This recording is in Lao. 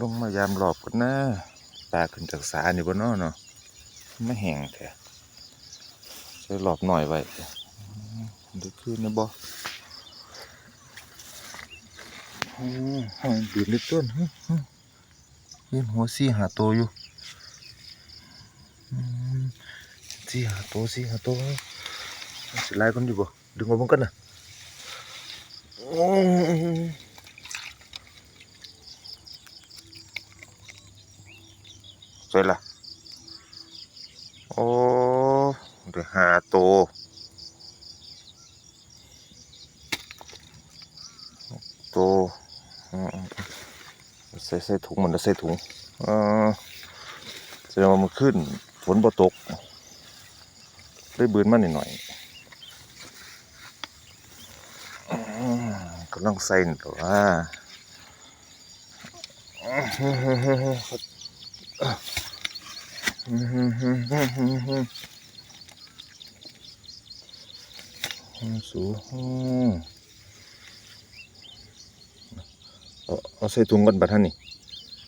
ລົງມາຢາມລອບກ່ອນນາ. ປາຂຶ້ນຈາກສານີ້ບໍ່ນໍເນາະ? ມາແຫ້ງແທ້. ໃສ່ລອບນ້ອຍໄວ້. ອືມ ໄດ້ຄືນແລ້ວບໍ່? ໂອ້ ຫອຍ ບືນເດ້ຕົວ. ຫື ຫື ເຫັນຫົວສີ່ຫ້າໂຕຢູ່. ອືມ ສີ່ຫ້າໂຕ ສີ່ຫ້າໂຕ. ມັນຊິຫຼາຍກວ່ານີ້ບໍ່? ດຶງອອກເບິ່ງກ່ອນນະ. ໂອ້ ໃສ່ລະ? ໂອ້ ໄດ້ຫ້າໂຕ ຫົກໂຕ. ອືມ ໃສ່ ໃສ່ຖົງມັນ ໃສ່ຖົງ. ເອີ ແສດງວ່າມື້ຄືນຝົນບໍ່ຕົກ ເລີຍບືນມາໜ້ອຍໆ. ອືມ ກຳລັງໃສ່ນີ້ແຫຼະວ່າ. ອືມ ສູ ອືມ ເອົາ ເອົາໃສ່ຖົງກ່ອນບັດຫັ້ນນີ້.